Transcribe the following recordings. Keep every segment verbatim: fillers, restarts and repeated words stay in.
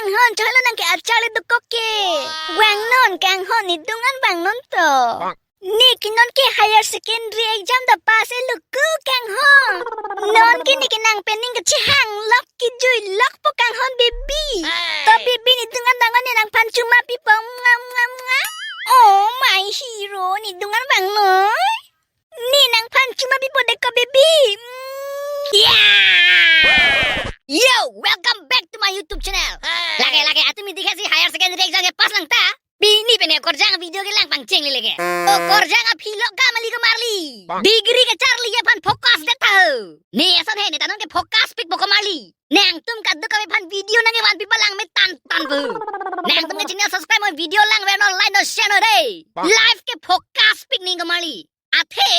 Kanghon cholo nang ke achar le dokok ke. Vangnon kanghon, nidung an vangnon to. Ne ke non ke higher secondary exam ta pass-lo ko kanghon. Non ke ne ke nang pen ning kachehang lok, kejui lok po kanghon baby. To baby, nidung an dangon ne nangphan chuma pipo, nga nga nga. Oh my hero, nidung an vangnon. Ne nangphan chuma pipo dei ko baby. Mm. Yeah! Yo, welcome back to my YouTube channel. Lake lake, atumi dikhe si higher secondary exam ke pass lang ta. Pini pen okorjang video ke lang pangchenglele ke. Okorjang aphi lo ka mali ko marli. Degree kacharli aphan focus det tha. Ne ason he, ne ta non ke focus pikpo ko marli. Nangtum kadokave aphan video nangkevan pipa lang me tan tan bu. Nangtum ke channel subscribe mo, video lang ver non, like non, share non dei. Life ke focus pik ning ko marli. Athe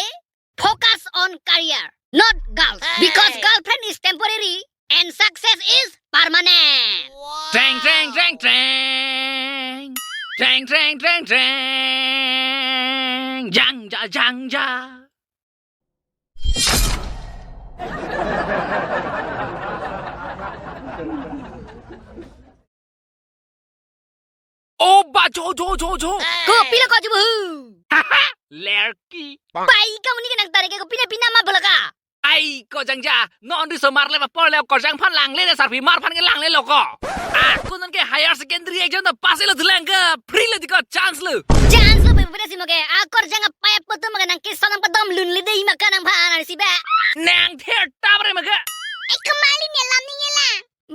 focus on career, not girls. Because girlfriend is temporary and success is permanent. Treng, treng, treng, treng. Treng, treng, treng, treng. Jang ja, jang ja. O ba jo jo jo jo. Kopilo ko jubu? Lerki. Pai, kamu ni kenang tarik ke kopina pina ma bolaka. Ai ko jangja, non risomar le apor le okorjang aphan langle le sarpimar aphan ke langlelo ko. Ako non ke higher secondary exam ta pass-lo, dilang ke free le diko, chance lo. Chance lo bebe si mo ke, okorjang apai apo atum ke nangkeson nangpadom lunle dei ma ka nangphan arsi ba. Nang ther tap re ma ke. Ek kemali ne lam ni nge la.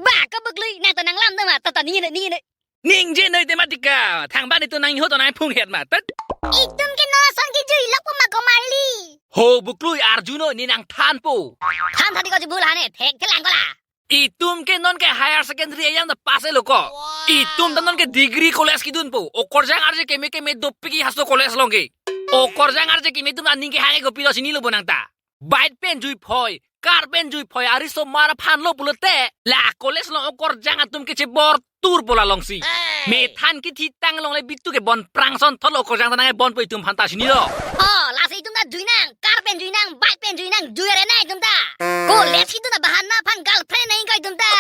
Ba, ko Buklui, nang to nanglam do ma, to to ni ne ni ne. Ningje noi te ma tika, thangba ni to nang ho to nangphung het ma, tat. Itum ke non ason kejui lok po ma ko marli. Ho Buklui, arjunon, ne nangthanpo. Than than ko jubu la ne, thek thelang ko la. Itum ke non ke higher secondary exam ta pass-lo ko. Itum ta non ke degree college kedunpo. Okorjang arje keme keme dopik ke hasto college along ke. Okorjang arje keme atum aning kehang ke kopilo chinilo bo nang ta. Bike pen jui phoi, car pen jui phoi, arisomar aphan lo pulote, la college along okorjang atum kechebor turpo la alongsi. Hey! Methan kethitang along le bitu ke bon prangson thotlo, okorjang ta nangbonpo itum aphan ta chinilo. Oh, lasi itum ta jui nang, car pen jui nang, bike pen jui nang, jui are na itum ta. College kedun abahana aphan girlfriend nang ko itum ta.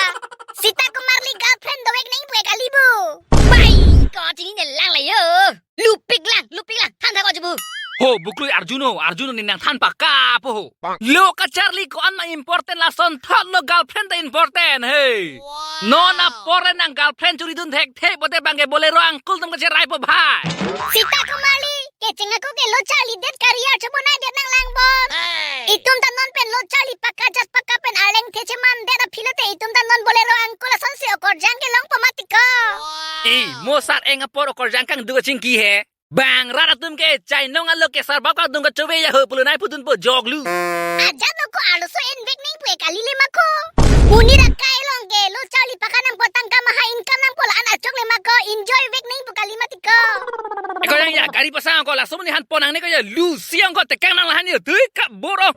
Sita Kumar li girlfriend dovek nangpo kali bo. Bai, ko chinine lang le yo. Lupik lang, lupik lang, than tha ko jubu. Ho, Buklui, arjunon, arjunon, ne nangthan paka po ho. Lo kacharli ko-an ma important, lason thotlo girlfriend ta important, hey. Wow. Non apor nang girlfriend churidun thekthe pote bang ke Bolero uncle atum kacheraipo bhai. Sita Kumar li, kecheng ako ke lo charli det, career chobonai det nang lang bon. Hey. Itum ta non pen lo charli paka, jas paka pen arleng the cheman det aphi lote itum ta non Bolero uncle asonsi okorjang kelongpo ma tika. Wow. Eh, mo sar-eng apor okorjang kangduk kachingki he. Bang rat atum ke chainong alo ke sarbap kangdung kachove ya ho pulunai pudunpo joglu. Ajan no ko arloso envek nangpo kali le ma ko. Uni ra kai along ke lo charli paka nangpo, tangka maha income nangpo, la-an achok le ma ko, enjoy vek nangpo kali ma tika. Ko jangja, gari pasang ko, laso monit aphan pon nangne ko ya, lu siang ko tekang nang lahan yo, tui ka boro.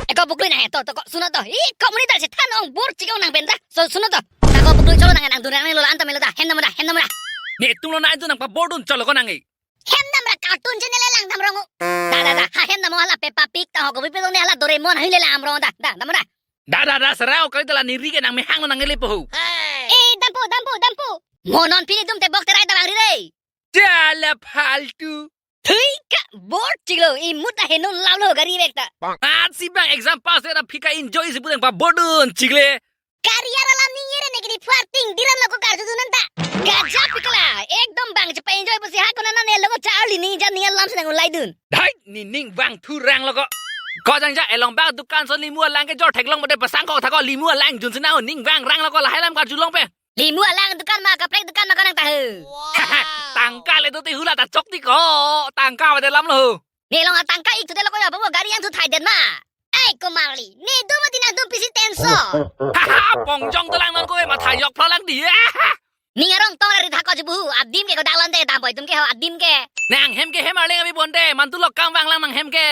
Eko Buklui nang to, to ko, suno to. I ko monit ta si than ong bor chikong nang pen ta. So, suno to. Ta ko Buklui cholo nang nangdun nangne lo, la-an ta melo ta, hem dam ta, hem dam ta. Netum lo nangdun nangpabordun cholo ko nang e. Hem dam ra, cartoon channel lang dam rong. Da, da, da, ha hem dam hala Peppa Pig ta ho ko, Peppa Pig ne hala Doraemon hile lang rong da, da, dam ra. Da, da, da, sarao kali ta la neri ke nangmehang nang le po ho. Eh, dampo, dampo, dampo. Mo non pini dum te bok te rai ta bang ri re. Jala faltu. Thui ka bor chiklo, imut ta henun lau lo gari vek ta. Atsi bang exam pass ra phika enjoy si pudang pabordun chikle. Career alam ningje re ne kini phuar ting diran lo ko karju dun nang ta. Gaja pikla, ekdom bang chepa enjoy pusi ha ko nana ne lo ko charli ning jam ning alam si nang ulai dun. Dai, ne ning vang thurang lo ko. Ko jangja elong bang dukan ason limu alang kejor theklong pote pasang kok tha ko, limu alang jun si nang ning vang rang lo ko, lahai lam karju long pe. Limu alang dukan ma, kaprek dukan ma ko nang ta he. Tangka le do te hula ta chok ti ko. Tangka ma de lam lo. Ne long atangka ik thu de lo ko ya, bo gari yang thu thai den ma. Ai ko marli, ne do ma ti nang dum pisi tenso. Pongjong to lang non ko e, matha yok phra lang di. Ning arong tong ra ri tha ko jubu, adim ke ko dak lon te dam boi tum ke ho, adim ke. Nang hem ke hem arleng abi bonde, mantu lo kam vang lang nang hem ke.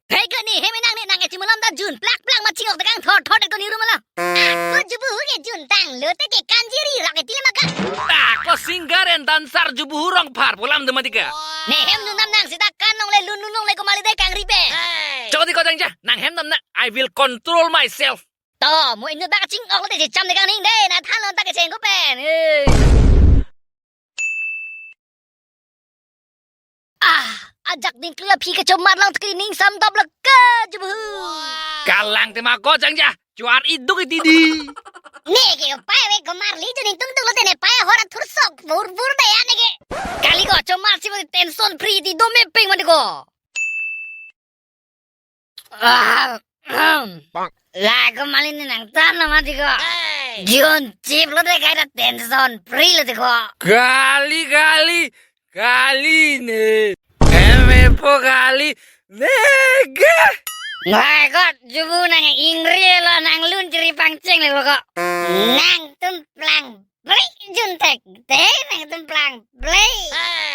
Thek ne hem nang ne nang e chimolom da jun, plak plak ma chingok dekang thor thor de ko ni rum lo. Ako jubu ke jun tang lo te ke kanjiri rak e tile maka. Ako singer and dancer jubu rong phar polam de ma tika. Ne hem jun dam nang sita kan nong le lun lun nong le ko mali de kangri pe. Chok di ko jangja, nang hem dam na, I will control myself. Oh, mo inut ta kaching-ok lote checham de kangning de, na thanlo ta kecheng ko pen. Eh. Ah, ajak dingklu aphi kachomar long tiki ning samdop lo ke jubu. Kalang tema ko jangja, chuar iduk itidi. Ne ke pai ave komarli jo ning tungtung lote ne pai ahor athur sok bur bur de ya ne ke. Kali ko chomar si mati tension free ti do me ping mati ko. Ah, ahem. La komarli ne nangthan lo mati ko. Jun chip lote kaita tension free lote ko. Kali, kali, kali ne. Eme po kali ne ke. Wah, ko jubu nang ingri lo, nang lun chiri pangcheng lo ko. Nangtum plang ple junthek te, nangtum plang ple.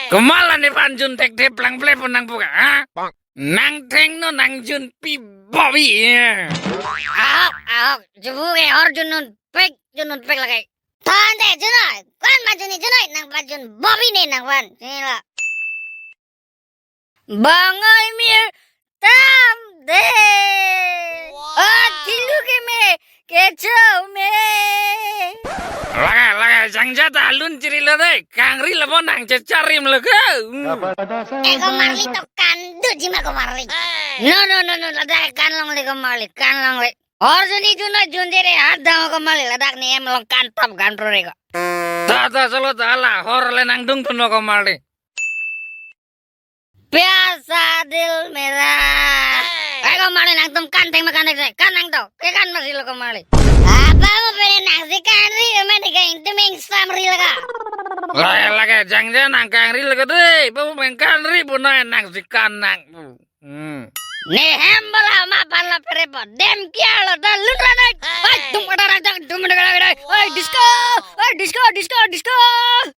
Komat la nephan junthek te plang ple pu nangpu ke, ha? Nang thengno nang junpi bobi, ya. Ahok, ahok, jubu ke hor junnunpik, junnunpik lake. Thon te junoi, ko-an ma junji junoi, nangphan jun bobi ne nangphan, sini lo. Bangoi mir tam de. Wow. Oh, thilu keme, kecho me. Lake, lake, jangja ta lun chiri lo de, kangri lo bo nang checharim lo ke. Hmm. E komarli to kan duji ma komarli. No, no, no, no, ladak kan longle komarli, kan longle. Hor junji junoi junje re hat dang komarli, ladak ne em long kan top kan pro re ko. Ta, ta, chalo ta la, hor le nangdung thuno komarli. Pyasa dil mera. Hey. Ai komarli nangtum kan theng ma kan theng kan nang to. Ke kan masi lo komarli. Apa mo pele nangsi kanri ma de ka ingtum ingsam ri lake. Lake lake jangja nang kangri lake de. Apa mo pele kanri pu nai nangsi kan nang. Hmm. Ne hem bala ma pala pere po. Dem kiar lo ta lun ra nai. Hey. Ai dum ada raja dum ada raja. Ai disco. Ai disco disco disco.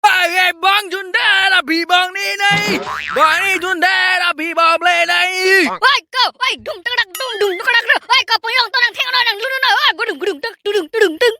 Ai, ai, bang jun dera bi bang ni nai. Bang ni jun dera bi bang ple nai. Ai ko, ai dum tak dak dum dum tak dak. Ai ko puyong to nang theng nang lun nang. Ai gudung gudung tak tudung tudung tung.